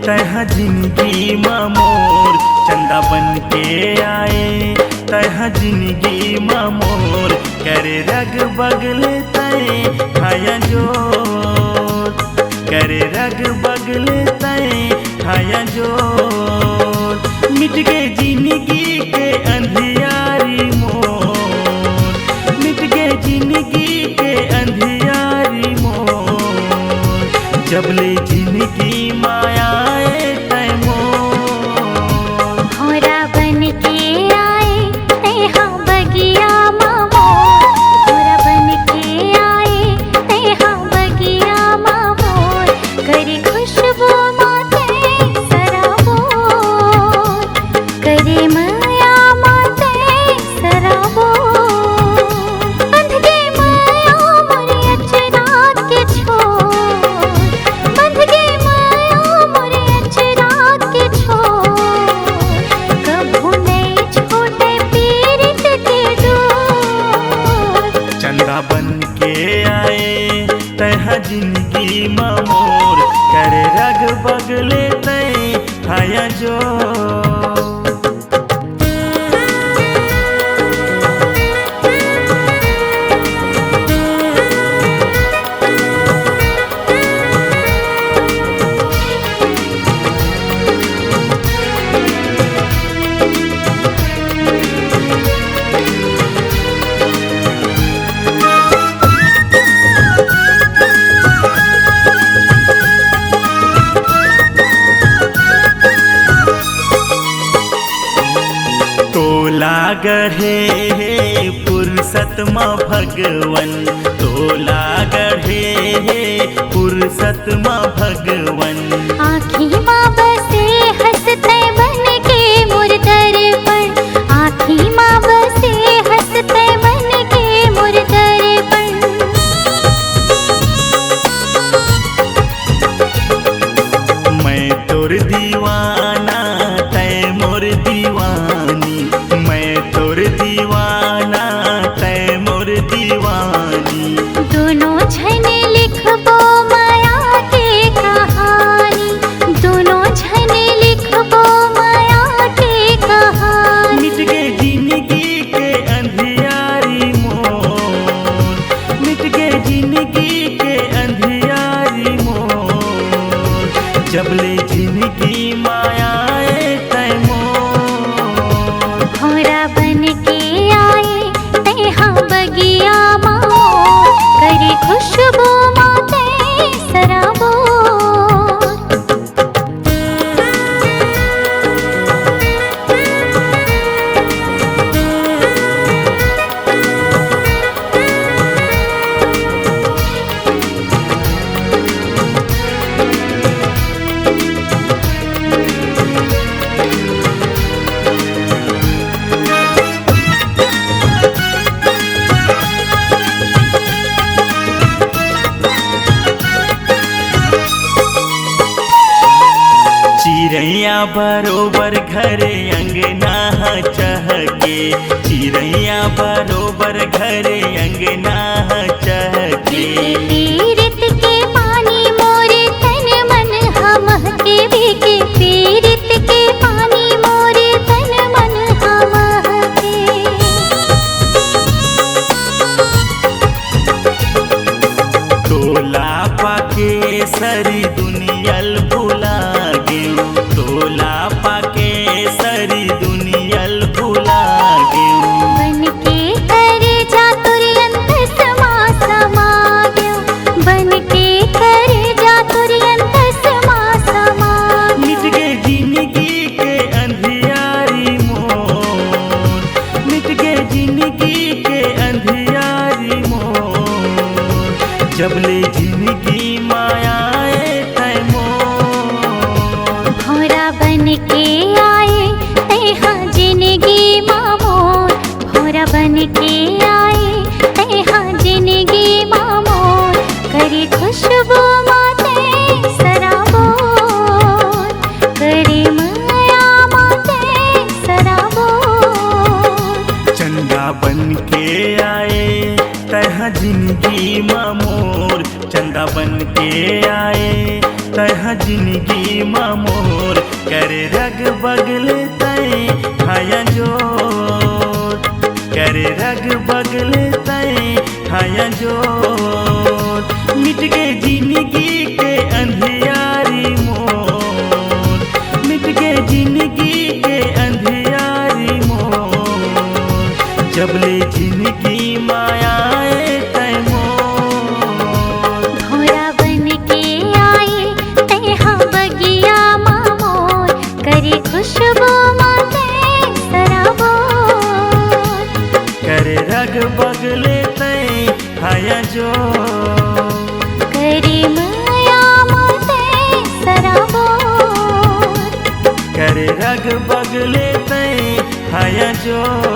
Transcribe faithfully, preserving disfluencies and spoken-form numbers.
तैं ह जिनगी म मोर चंदा बन के आए, तैं ह जिनगी म मोर करे रग बगले तैं हाया जोर, करे रग बगले तैं हाया जोर। मिट गे जिनगी के अंधियारी मोर, मिट गे जिनगी के अंधियारी मोर, जब ले जिनगी म आए तैं मोर। भौंरा बन के आए तैं हा बगिया म मोर, भौंरा बन के आए तैं हा बगिया म मोर, करे खुशबू म तैं सराबोर, करे मया म तैं सराबोर। बंध गे मया मोरे अचरा के छोर, बंध गे मया मोरे अचरा के छोर, कभू नइ छूटे पीरित के डोर। चंदा बन के आए तैं ह जिनगी म मोर, करे रग बगले तैं हाया जोर। तोला गढ़े हे फुरसत म भगवन, तोला गढ़े हे फुरसत म भगवन। आँखी म बसे हँस तैं बन के मोर दर्पण, आँखी म बसे हँस तैं बन के मोर दर्पण। मैं तोर दीवाना, तैं मोर दीवानी, मैं तोर दीवाना, तैं मोर दीवानी। दूनों झन लिखबो मया के कहानी, दूनों झन लिखबो मया के कहानी। मिट गे जिनगी के अंधियारी मोर, मिट गे जिनगी के अंधियारी मोर, जब ले जिनगी म आए तैं मोर। भौंरा बन के आए तैं हा बगिया म मोर, करे खुशबू म तैं सराबोर। चिरैया बरोबर घरे अंगना ह चहके, चिरैया बरोबर घरे अंगना ह चहके। पीरित के पानी मोरे तन मन ह महके, बेके पीरित के पानी मोरे तन मन ह महके। तोला पाके सरी दुनिया ल भुला गेंव, तोला पाके सरी दुनिया ल भुला गेंव। बन के करेजा तोर अंतस मा समा गेंव, बन जिंदगी मा मोर, करे रग बगले तैं हया जोर, करे रग बगले तैं हया जोर। मिट गे जिंदगी के अंधियारी मोर, मिट गे जिंदगी के अंधियारी मोर, जब ले जिंदगी मा आए तैं मोर। भौंरा बन के आए तैं हा बगिया मा मोर, करे खुशबू मा तैं सराबोर। करे रग बगले तैं हया जोर, करे मया मा तैं सराबोर। करे रग बगले तैं हया जोर।